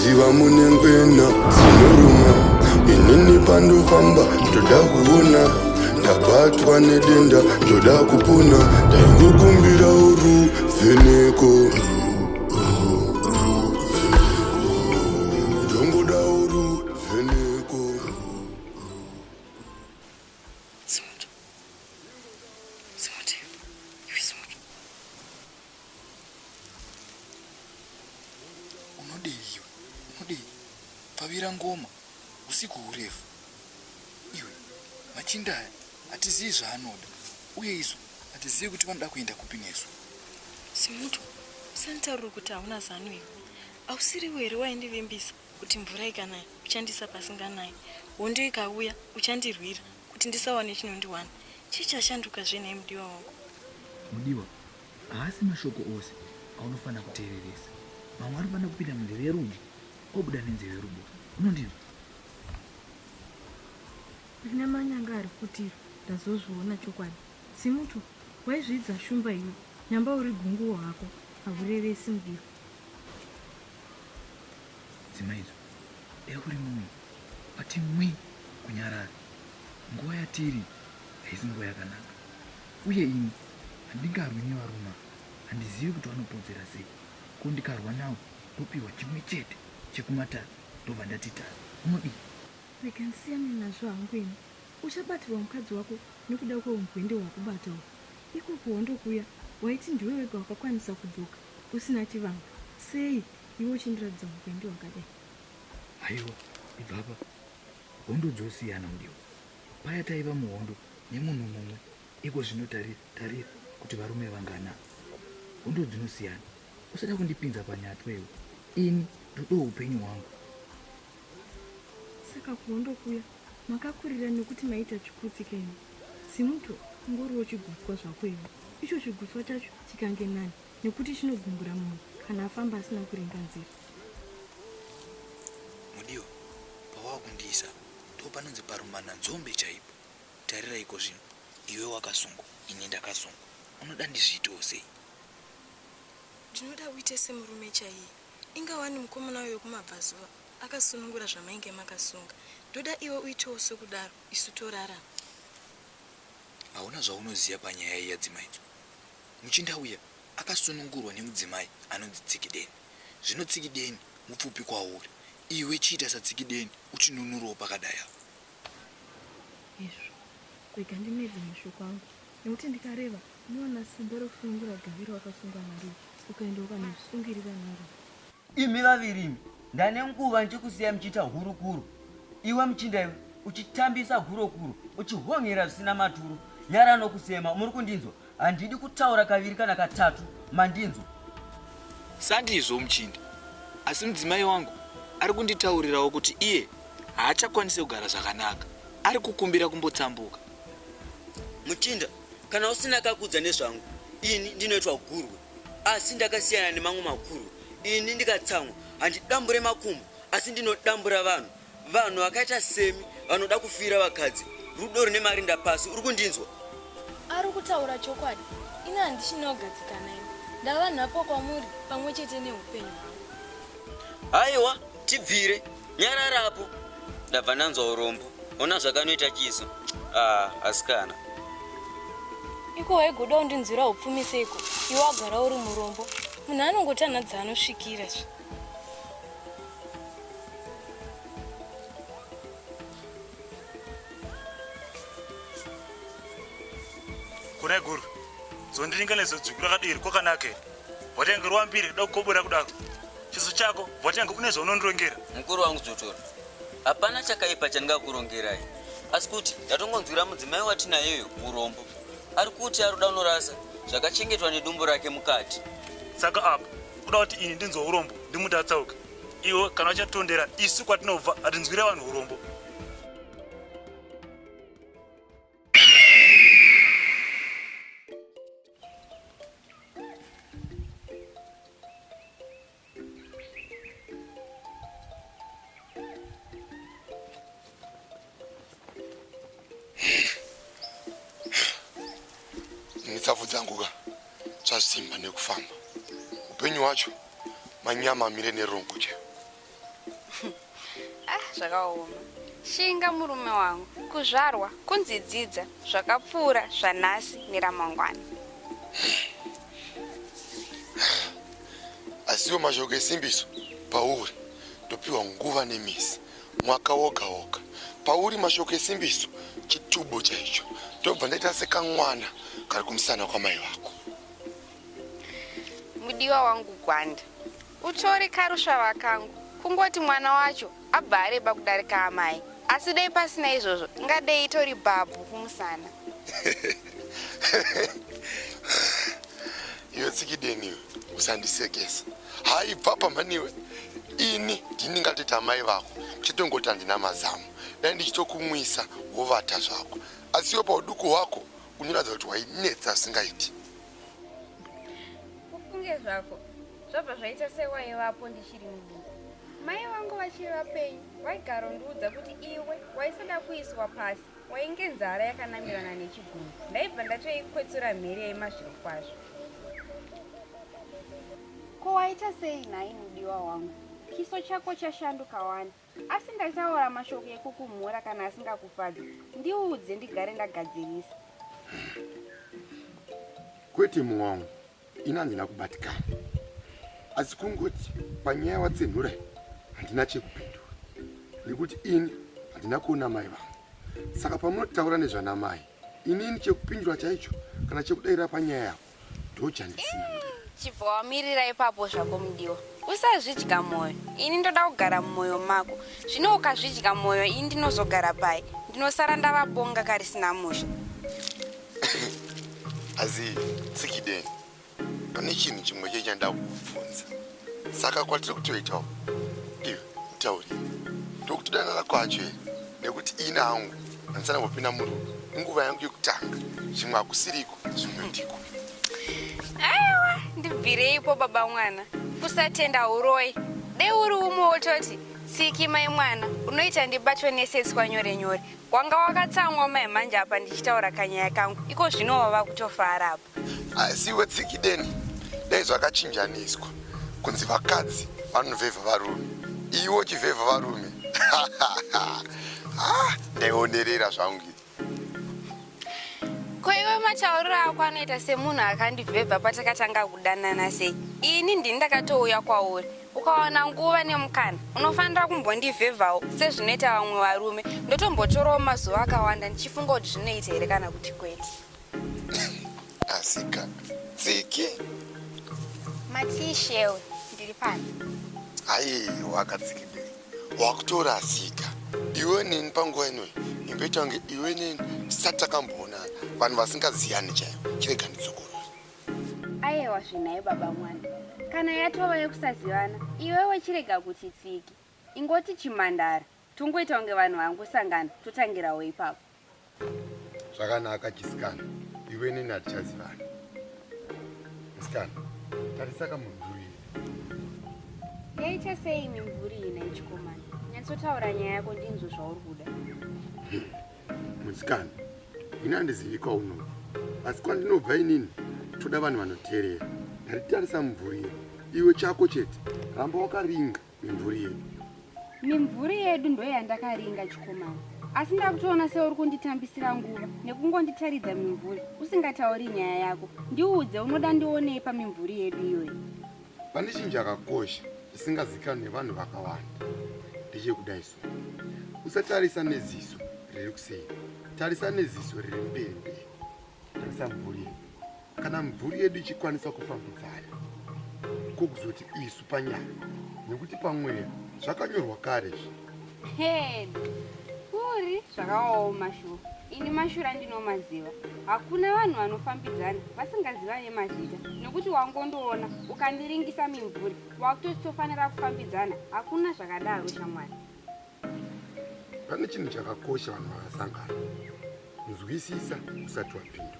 Mudziva mune ngwena dzinoruma, inini pandofamba ndoda kuona, ndabatwa nedenda ndoda kupona, ndaingokumbira ruvheneko. Ndongoda ruvheneko. Simutu. Simutu. Iwe simutu. Unodei iwe? Unodei? Pfavira ngoma, usiku hurefu. Iwe, machinda aya hatizivi zvaanoda uye isu hatizivi kuti vanoda kuenda kupi nesu. Simutu, usanditaurire kuti hauna zano iwe. Hausiriwe here waindivimbisa kuti mvura ikanaya uchandiisa pasinganayi, hondo ikauya uchandirwira kuti ndisawane chinondiwana. Chii chashanduka zve nhai mudiwa wangu? Mudiwa, Haasi mashoko ose aunofanira kuteereresa. Mamwe anofanira kupinda munzeve yerudyi obuda nenzeve yeruboshwe. Unondinzwa? Rine manyanga ari kutiro ndazozviona chokwadi. Zimuto, waizviidza shumba iwe, nyamba uri gunguwo hako, haurevesi mudiwa. Dzimaidzo, dai uri mumwe wati mwi kunyarara. Nguva yatiri haisi nguva yakanaka. Uye ini handingarwi nevarume ava, handizivi kuti vanopodzera sei. Ko ndikarwa navo ndopihwa chimwe chete chekumatare ndobva ndati tare. Unodii? Rega ndisiyane nazvo hangu ini. Uchabatirwa mukadzi wako nekuda kweumbwende hwakubata uhu. Iko kuhondo kuya waiti ndiwe wega wakakwanisa kudzoka usina chivanga. Sei iwe uchindiratidza umbwende hwakadai? Haiwa, ibvapa. Hondo dzosiyana mudiwa. Paya taiva muhondo nemunhu mumwe iko zvino tarira tarira kuti varume vangana. Hondo dzinosiyana. Usada kundipinza panyatwa iwe. Ini ndodawo upenyu hwangu. Saka kuhondo kuya makakurira nekuti maiita chikutsi keni. Zimuto ungoriwo chigutswa zvako iwe. Icho chigutswa chacho chikange nani nekuti chinogumbura munhu kana afamba asina kuringa nzira. Mudiwa, pawakundiisa Ndopanonzi parumana nzombe chaipo. Tarira ikozvino iwe wakasungwa ini ndakasungwa. Unoda ndizviitewo sei? Ndinoda uite semurume chaiye. Inga wani mukomana uyo wekumabvazuva akasunungura zvamainge makasunga. Ndoda iwe uitewo sekudaro isu torarama. Hauna zvaunoziva panyaya iya Dzimaidzo. Muchinda uya akasunungurwa nemudzimai anonzi Tsikideni. Zvino Tsikideni mupfupi kwauri. Iwe chiita saTsikideni utinunurawo pakadai apa. Hezvo, rega ndimedze mashoko angu nekuti ndikareva unowana simba rekusunungura gavi rawakasungwa naro iri ukaenda ukanozvisungirira naro. Imi vaviri imi, ndane nguva ndichikusiyai muchiita hurukuro. Iwe muchinda iwe, uchitambisa gurokuro, uchihon'era zvisina maturo. Nyara nokusema, muri kundinzwa? Handidi kutaura kaviri kana katatu, mandinzwa? Sandizvo muchinda, asi mudzimai wangu ari kunditaurirawo kuti iye haachakwanise kugara zvakanaka, ari kukumbira kumbotsambuka. Muchinda, kana usina akakudza nezvangu, ini ndinoitwa gurwe, asi ndakasiyana nemamwe makurwe. Ini ndikatsamwa handidambure makumbo, asi ndinodambura vanhu. Vanhu vakaita semi vanoda kufira vakadzi. Rudo rune marinda pasi. Uri kundinzwa? Ari kutaura chokwadi. Ini handichina kugadzikana ini. Ndava nhapwa kwamuri pamwe chete neupenyu hwangu. Haiwa, tibvire. Nyararapo. Ndabva ndanzwa urombo. Ona zvakanoita chiso. Ah, asikana. Iko waigoda kundinzwira upfumi seiko iwe wagara uri murombo. Munhu anongotanha dzaanosvikira zve. Kunai guru zondiringa nezodzvuku rakadii kwakanaka here votange rwambiri kuda kukobora kudaro chiso chako votange une zvaunondirongera mukuru wangu dzotora hapana chakaipa chandingakurongerai asi kuti ndatongonzwira mudzimai watinayeyo urombo ari kuti ari kuda unorasa zvakachengetwa nedumbu rake mukati saka apa kuda kuti ini ndinzwa urombo ndimuti atsauke iwe kana uchatondera isu kwatinobva hatinzwire vanhu urombo Netsafu dzangu ka tsvasimba nekufamba. Upenyu hwacho manyama amire nerongo chaiwo. Ah, zvakaoma. Shinga murume wangu, kuzvarwa kunzi dzidza zvakapfuura zvanhasi neramangwana. Asiwo mashoko esimbiso pauri ndopiwa nguva nemisi mwaka woga woga pauri mashoko esimbiso chitubo chaicho ndobva ndaita sekamwana kari kumusana kwamai vako. Mudiwa wangu Gwanda, utori karusvava kangu, kungoti mwana wacho abva areba kudarika amai, asi dai pasina izvozvo ingadei itori bhabhu kumusana. Iwe tsikideni iwe, usandisekesa. Hayi bva pamhani iwe. Ini ndini ngatoti amai vako, chetongoti handina mazamu. Dai ndichitokumwisa wovata zvako. Asi iwe pauduku hwako unoratidza kuti wainetsa zvisingaiti. Ufunge zvako, zvabva zvaita sewaivapo ndichiri muduku. Mai vangu vachiri vapenyu vaigarondiudza kuti iwe waisada kuiswa pasi, wainge nzara yakanamirana nechigunwe. Ndaibva ndatoikwetsura mhere yemazvirokwazvo. Ko waita sei nhai mudiwa wangu? Chiso chako chashanduka wani. Asi ndataura mashoko ekukumhura kana asingakufadzi ndiudze ndigare ndagadzirisa. Kwete muwangu, ini handina kubatikana. Asi kungoti panyaya watsenhura handina chekupindura nekuti ini handina kuona mai vangu. Saka pamunotaura nezvanamai, inini chekupindura chaicho kana chekudaira panyaya yako ndochandisina. Chibva wamirira ipapo zvako mudiwa. Usazvidya mwoyo. Ini ndoda kugara mumwoyo mako. Zvino ukazvidya mwoyo ini ndinozogara pai? Ndinosara ndava bonga karisina musha. Asi tsikideni pane chinhu chimwe chete chandida kukubvunza. Saka kwatiri kutoita uku iwe mutaurire ndokutodanana kwacho here nekuti ini hangu handisana kumbopinda murudo inguva yangu yekutanga zvimwe hakusiriko zvimwe ndiko. Aiwa ndibvireipo baba mwana kusatenda huroyi dei uri umwe wototi tsiki mai mwana unoita ndibatwe nesetswa nyore nyore wanga wakatsamwa mai manje apa ndichitaura kanyaya kangu iko zvino wava kutofara apa. Asi iwe tsiki deni dai zvakachinjaniswa kunzi vakadzi vanovhevha varume iwe uchivhevha varume ah, ndaionerera zvangu. Ko iwe matauriro ako anoita semunhu akandivhevha patakatanga kudanana sei? Ini ndini ndakatouya kwauri. Ukawana nguva nemukana unofanira kumbondivhevhawo sezvinoita vamwe varume. Ndotombotorawo mazuva akawanda ndichifunga kuti zvinoita here kana kuti kwete. Asika tsiki. Matii shewe ndiri pano. Aiwa katsikidei. Wakutorasika. Iwe neni panguva inoyi imboita kunge iwe neni tisati takamboonana vanhu vasingaziyani chaivo. Chirega ndidzokorore. Ayewa zvenhai baba mwana. Kana yatova yekusazivana iwewe chirega kuti tsiki. Ingoti chimhandara. Tongoita kunge vanhu vangosangana totangirawo ipapo. Zvakanaka chisikana, iwe neni hatichazivani. Musikana, tarisaka mumvuri iyi. Yaita sei mimvuri iyi nhai chikomana? Nyatsotaura nyaya yako ndinzwe zvauri kuda. Musikana, ini handizivi kwaunobva, asi kwandinobva inini toda vanhu vanoteerera. Ndatitarisa mumvuri yedu, iwe chako chete, ramba wakaringa mimvuri yedu. Mimvuri yedu ndoyandakaringa chikomana. Asi ndakutoona seuri kunditambisira nguva nekungonditaridza mimvuri usingatauri nyaya yako. Ndiudze unoda ndionei pamimvuri yedu iyoyi. Pane chinhu chakakosha chisingazikanwi nevanhu vakawanda ndechekudai so. Usatarisa neziso riri kuseri, tarisa neziso riri mberi mberi. Tarisa mvuri yedu. Kana mvuri yedu ichikwanisa kufambidzana, ko kuzoti isu panyama, nekuti pamweya zvakanyorwa kare izvi. Head. Uri zvakaoma shuwa. Ini mashura ndinomaziva. Hakuna vanhu vanofambidzana vasingazivane mazita nekuti wangondiona ukandiringisa mimvuri wakutoti tofanira kufambidzana. Hakuna zvakadaro shamwari. Pane chinhu chakakosha vanhu vakasangana. Nzwisisa usati wapindura.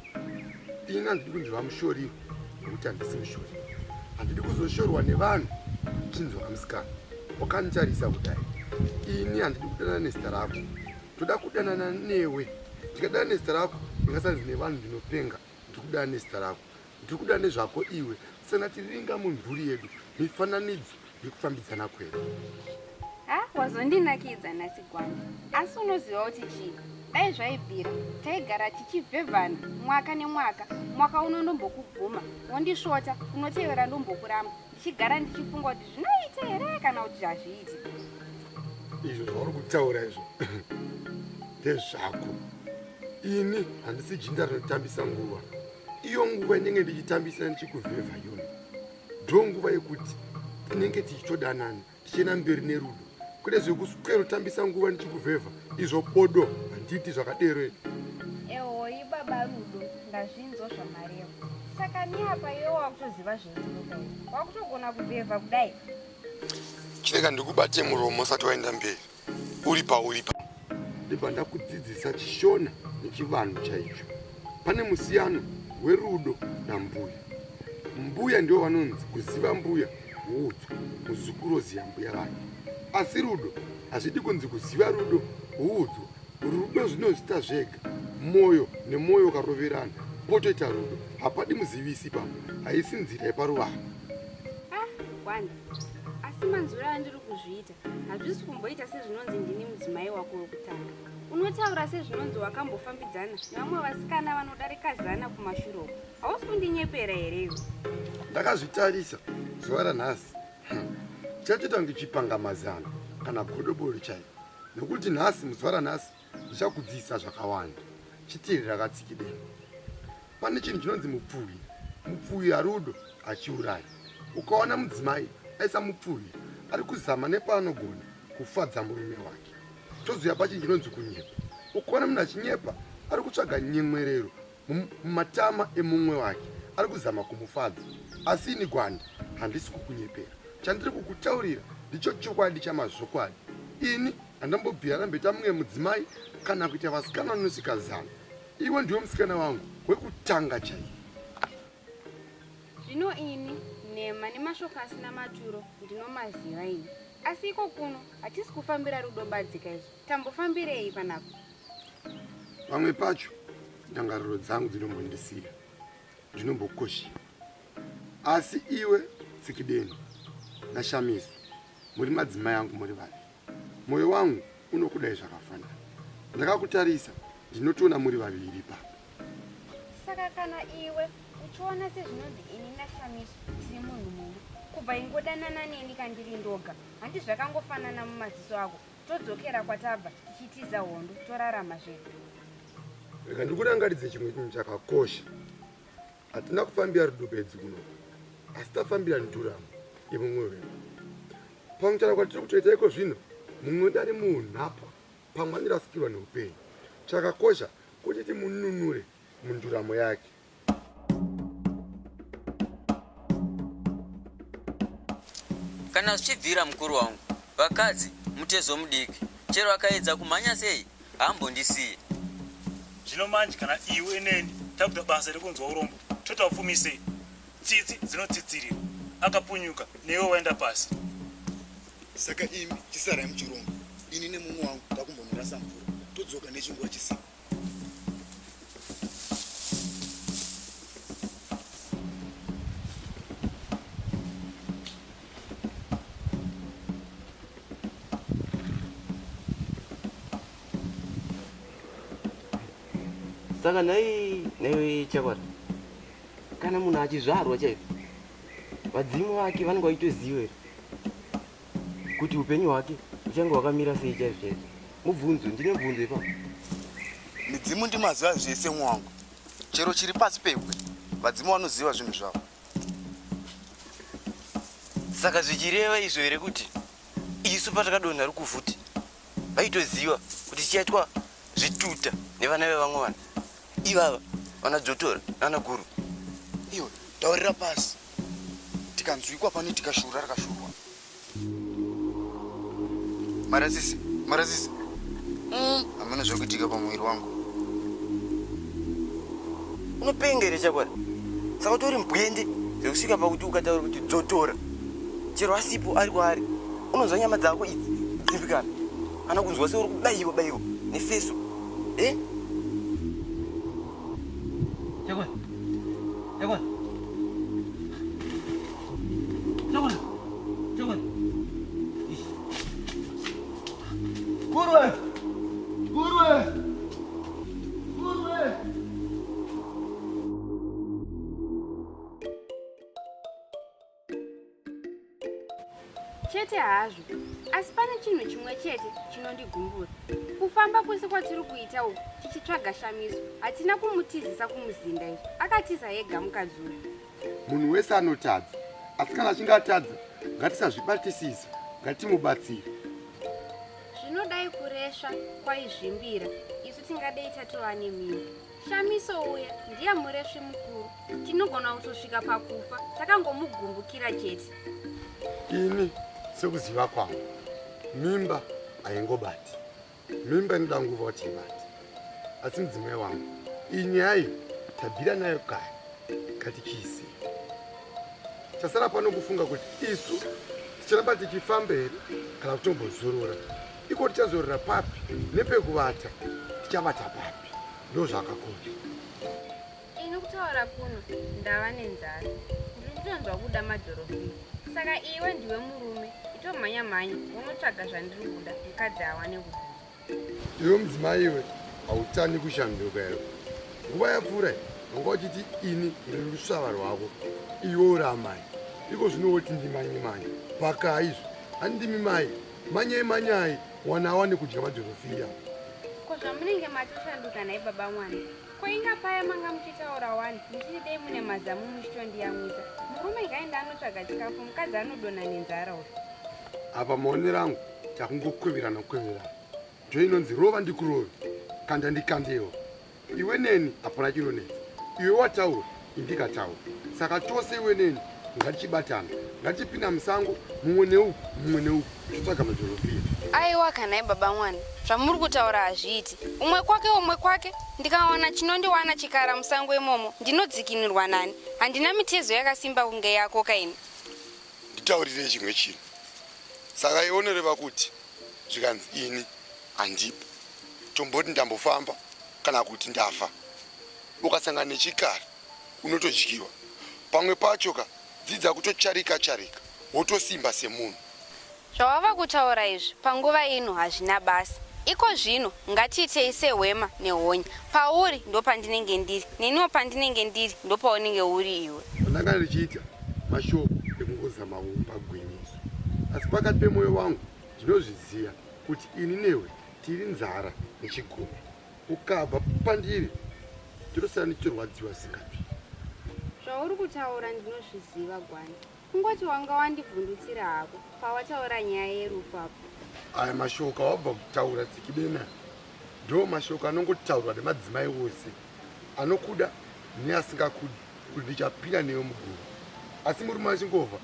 Ini handidi kunzi vamushoriwe nekuti handisi mushoriwe. Handidi kuzoshorwa nevanhu. Chinzwa kamusikana, wakanditarisa kudai. Ini handidi kudanana nezita rako. Ndoda kudanana newe. Ndikadanana nezita rako ndingasanzi nevanhu ndinopenga. Ndiri kudanana nezita rako. Ndiri kuda nezvako iwe. Saka tiringa mumvuri yedu mifananidzo yekufambidzana kwedu. Ha, Wazondinakidza nhasi Gwanda. Asi unoziva kuti chii? Dai zvaibvira taigara tichivhevhana mwaka nemwaka. Mwaka uno ndombokubvuma, wondisvota, unotevera ndombokuramba. Ndichigara ndichifunga kuti zvinoita here kana kuti hazviiti. Izvo zvauri kutaura izvo ndezvako. Ini handisi jinda rinotambisa nguva. Iyo nguva inenge ndichitambisa ndichikuvhevha iyoyo ndonguva yekuti tinenge tichitodanana tichienda mberi nerudo kwete zvekuswero tambisa nguva ndichikuvhevha izvo bodo handiti zvakadero ini Ehoyi baba Rudo, ndazvinzwa zvamareva. Saka neapa iwe wakutoziva zverudo kai? Wakutogona kuvhevha kudai? Chirega ndikubate muromo usati waenda mberi. Uri pauri pa. Ndibva ndakudzidzisa chishona nechivanhu chaicho. Pane musiyano werudo nambuya. Mbuya ndivo vanonzi kuziva mbuya woudzwa, muzukuru oziva mbuya vake. Asi rudo hazvidi kunzi kuziva rudo woudzwa. Rudo zvinozvita zvega. Moyo nemwoyo ukaroverana potoita rudo. Hapadi muzivisi ipapo. Haisi nzira yeparuvara. Ah, Gwanda. Asi manzwiro andiri kuzviita hazvisi kumboita sezvinonzi ndini mudzimai wako wekutanga. Unotaura sezvinonzi wakambofambidzana nevamwe vasikana vanodarika zana kumashure uko. Hausi kundinyepera here iwe? Ndakazvitarisa zuva ranhasi. Chatoita kunge chipangamazano kana godobori chaiko. Nekuti nhasi muzuva ranhasi ndichakudzidzisa zvakawanda. Chiteerera katsikideni. Pane chinhu chinonzi mupfuhwira. Mupfuhwira rudo hachiurayi. Ukaona mudzimai aisa mupfuhwira ari kuzama nepaanogona kufadza murume wake. Tozouya pachinhu chinonzi kunyepa. Ukaona munhu achinyepa ari kutsvaga nyemwerero mumatama emumwe wake ari kuzama kumufadza. Asi ini Gwanda handisi kukunyepera. Chandiri kukutaurira ndicho chokwadi chamazvokwadi. Ini handambobvira ndamboita mumwe mudzimai kana kuita vasikana vanosvika zana. Iwe ndiwe musikana wangu wekutanga chaiye. Zvino ini nhema nemashoko asina maturo ndinomaziva ini. Asi iko kuno hatisi kufambira rudo badzi kaizvo. Tambofambirei panapa? Pamwe pacho ndangariro dzangu dzinombondisiya, ndinombokoshiwa. Asi iwe Tsikideni naShamiso muri madzimai angu muri vaviri. Moyo wangu unokudai zvakafanana. Ndakakutarisa ndinotoona muri vaviri ipapo. Saka kana iwe uchiona sezvinonzi ini naShamiso tiri munhu mumwe, kubva ingodanana neni kandiri ndoga, handi zvakangofanana mumaziso ako, todzokera kwatabva tichitiza hondo torarama zvedu. Rega ndikurangaridze chimwe chinhu chakakosha. Hatina kufambira rudo bedzi kuno, asi tafambira nduramo yemumwe wedu. Pakutaura kwatiri kutoita iko zvino, mumwe wedu ari muunhapwa, pamwe anorasikirwa neupenyu. Chakakosha kuti timununure munduramo yake. Kana zvichibvira mukuru wangu, vakadzi mutezo mudiki, chero akaedza kumhanya sei haambondisiye. Zvino manje kana iwe neni takuita basa rekunzwa urombo toita upfumi sei? Tsitsi dzinotsitsirira. Akapunyuka newe waenda pasi. Saka imi chisarai muchironga, ini nemumwe wangu takumbonorasa mvura todzoka nechinguva chisipo. Saka nhai nhaiwe chakwara kana munhu achizvarwa chaiko vadzimu vake vanenge vachitoziva here kuti upenyu hwake uchange hwakamira sei chaizvo chaizvo mubvunzo ndine mubvunzo ipapo Midzimu ndimaziva zvese mwangu. Chero chiri pasi pebwe vadzimu vanoziva zvinhu zvavo. Saka zvichireva izvo here kuti isu patakadonha rukuvhute vaitoziva kuti tichaitwa zvituta nevana vevamwe vanhu ivava vana Dzvotora nana Guru? Iwe taurira pasi tikanzwikwa pano tikashura rakashurwa. Marasisi, marasisi. Hameno zviri kuitika pamuviri wangu. Unopenga here chakwara? Saka utori mbwende zvekusvika pakuti ukataura kuti dzotora chero asipo ari kwaari unonzwa nyama dzako idzi kudzimbikana kana kunzwa seuri kubaiwa baiwa nefeso eh? Chakwara, chakwara, chakwara, chakwara. Ish. Chete hazvo, asi pane chinhu chimwe chete chinondigumbura. Kufamba kwese kwatiri kuita uku tichitsvaga Shamiso, hatina kumutizisa kumuzinda izvi. Akatiza ega mukadzi uyu. Munhu wese anotadza, asi kana achinge atadza ngatisazvibatisisa, ngatimubatsire. Zvinodai kuresva kwaizvimbira, isu tingadei tatova nemimba. Shamiso uya ndiye muresvi mukuru, tinogona kutosvika pakufa takangomugumbukira chete. Ini sekuziva kwangu, mimba haingobati. Mimba inoda nguva kuti ibate. Asi mudzimai wangu, iyi nyaya iyi tabhira nayo kare, ngatichiisei. Chasara pano kufunga kuti isu ticharamba tichifamba here kana kutombozorora. Iko tichazorora papi nepekuvata tichavata papi? Ndozvakakosha. Ini kutaura kuno ndava nenzara. Ndiri kutonzwa kuda madhorofini. Saka iwe ndiwe murume, itomhanya mhanya unotsvaga zvandiri kuda mukadzi awane kudya. Iwe mudzimai iwe hautani kushanduka iwe. Nguva yapfuura iyi wanga uchiti ini ndiri rusvava rwako iwe uri amai. Iko zvino woti ndimanye manye. Pakai izvo. Handimi mai. Manyai manyai wana awane kudya madhorofiya. Ko zvamunenge matoshanduka nhai baba mwana? Ko inga paya manga muchitaura wani muchiti dei mune mazamu muchitondiyamwisa. Murume ngaende anotsvaga chikafu mukadzi anodonha nenzara uyu. Apa maonero angu takungokweverana kweverana. Ndiyo inonzi rova ndikurove kanda ndikandewo. Iwe neni hapana chinonetsa. Iwe wataura indikataura. Saka tose iwe neni ngatichibatana. Ngatichipinda musango mumwe neuku mumwe neuku totsvaga majorofia. Aiwa kanai baba mwana zvamuri kutaura hazviiti. Umwe kwake umwe kwake ndikawana chinondiwana chikara musango imomo ndinodzikinurwa nani? Handina mitezo yakasimba kunge yako kaini. Nditaurirei chimwe chinhu. Saka iwe unoreva kuti zvikanzi ini handipo tomboti ndambofamba kana kuti ndafa ukasangana nechikara unotodyiwa pamwe pacho ka dzidza kutocharika charika wotosimba semunhu. Zvawava kutaura izvi panguva ino hazvina basa. Iko zvino ngatiitei sehwema nehonye. Pauri ndopandinenge ndiri, neniwo pandinenge ndiri ndopaunenge uri iwe. Zvandanga ndichiita mashoko ekungozama kupa gwinyiso, asi pakati pemoyo wangu ndinozviziva kuti ini newe tiri nzara nechigumwe. Ukabva pandiri ndinosara ndichirwadziwa zvisingabviri. Zvauri kutaura ndinozviziva Gwanda. Kungoti wanga wandivhundutsira hako pawataura nyaya yerufu apo. Aya mashoko awabva kutaura Tsikidena ndiwo mashoko anongotaurwa nemadzimai ose anokuda neasingakudi kuti ndichapinda newe muguva. Asi murume achingova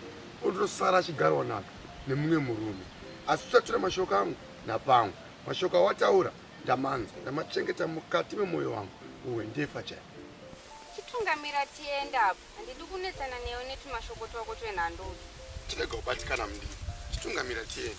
otosara achigarwa nhaka nemumwe murume. Asi usatora mashoko angu napangu. Mashoko awataura ndamanzwa ndamachengeta mukati memoyo wangu uhwendefa chaiwo. Chitungamira tiende apo. Handidi kunetsana newe netumashoko twako twenhando utwu. Tirega kubatikana mudii. Chitungamira tiende.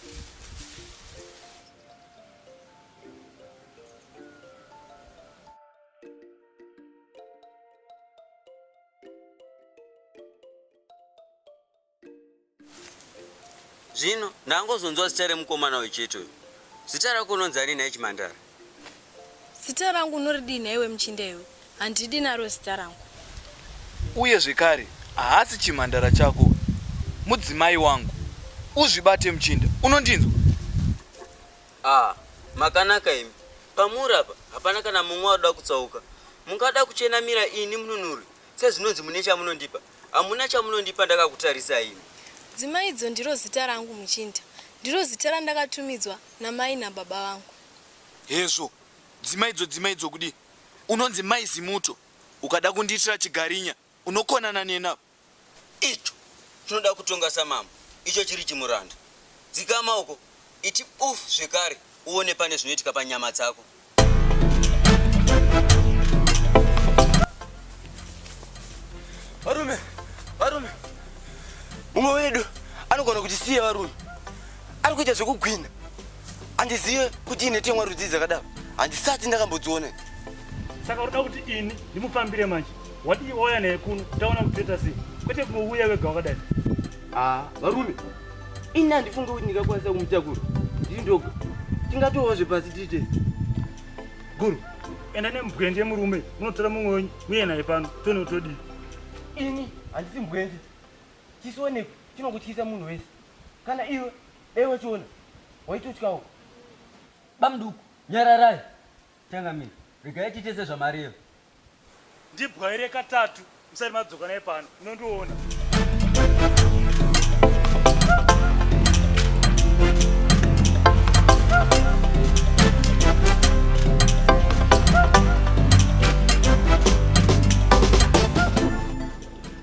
Zvino ndangozonzwa zita remukomana uyu chete uyu. Zita rako unonzi ani nhai chimandara? Zita rangu unoridii nhaiwe muchinda iwe? Handidi naro zita rangu. Uye zvekare haasi chimhandara chako, mudzimai wangu. Uzvibate muchinda, unondinzwa? Ah, makanaka imi. Pamuri apa hapana kana mumwe aroda kutsauka. Mungada kuchenamira ini mununuri sezvinonzi mune chamunondipa. Hamuna chamunondipa ndakakutarisai imi. Dzimaidzo ndiro zita rangu muchinda. Ndiro zita randakatumidzwa namai nababa vangu. Hezvo, Dzimaidzo Dzimaidzo kudii? Unonzi mai Zimuto. Ukada kundiitira chigarinya unokonana neni apa. Icho chinoda kutonga samambo icho chiri chimuranda. Dzikama uko, iti bufu zvekare uone pane zvinoitika panyama dzako. Varume, varume, mumwe wedu anogona kutisiya varume. Ari kuita zvekugwina. Handizive kuti ine temwa rudzii dzakadaro. Handisati ndakambodziona. Saka unoda kuti ini ndimufambire manje? Wadii wauya naye kuno taona kuti toita sei? Kwete kungouya wega wakadai. Ah, varume, ini handifunge kuti ndingakwanisa kumutakura ndiri ndoga. Tingatova zvepasi tiri tese. Guru, enda nembwende yemurume unotora mumwe wenyu uye naye pano tione kuti todii. Ini handisi mbwende. Chisionekwe chinongotyisa munhu wese. Kana iwe dai wachiona waitotyawo. Bamuduku, nyararai. Changamire, regai tiite sezvamareva. Ndibwaire katatu musati madzoka naye pano, unondiona.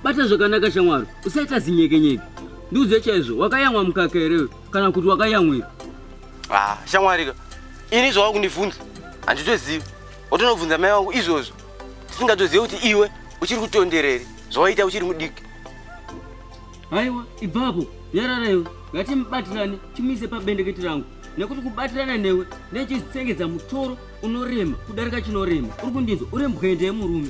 Bata zvakanaka shamwari, usaita zinyekenyeke. Ndiudze chaizvo, wakayamwa mukaka here kana kuti wakayamwira? Ah, shamwari ka. Ini zvawakundibvunza handitozivi. Watonobvunza mai vangu izvozvo. Tisingatozivi kuti iwe uchiri kutonderere zvawaita uchiri mudiki. Haiwa, ibvapo, nyarara iwe. Ngatimubatirane timuise pabendekete rangu. Nekuti kubatirana newe ndechitsengedza mutoro unorema kudarika chinorema. Uri kundinzwa? Uri mbwende yemurume.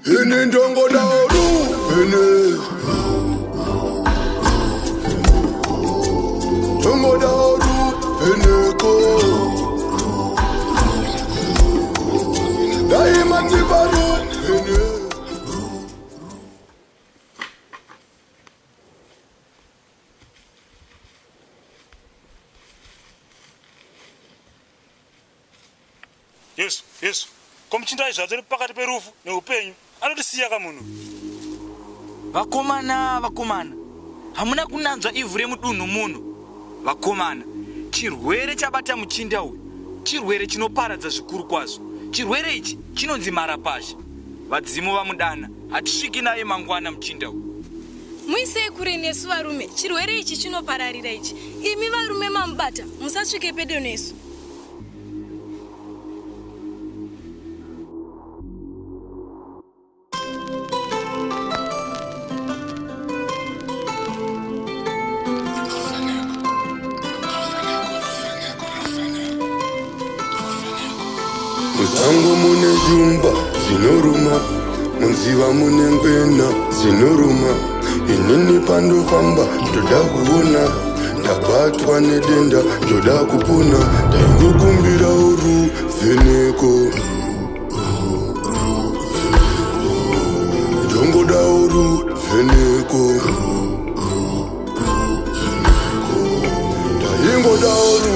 Ini ndongoda ruvheneko Ndongoda ruvheneko Dai mandipa ruvheneko Yesu, Yesu, ko muchinda izvi atori pakati perufu neupenyu, anotisiya ka munhu. Vakomana, vakomana, hamuna kunanzva ivhu remudunhu muno. Vakomana, chirwere chabata muchinda uyu chirwere chinoparadza zvikuru kwazvo. Chirwere ichi chinonzi marapazha. Vadzimu vamudana, hatisviki naye mangwana muchinda uyu. Muisei kure nesu varume, chirwere ichi chinopararira ichi. Imi varume mamubata, musasvike pedo nesu. Musango mune shumba dzinoruma, munziva mune ngwena dzinoruma. Inini pandofamba ndoda kuona, ndabatwa nedenda ndoda kupona, ndaingokumbira ruvheneko. Ndongoda ruvheneko.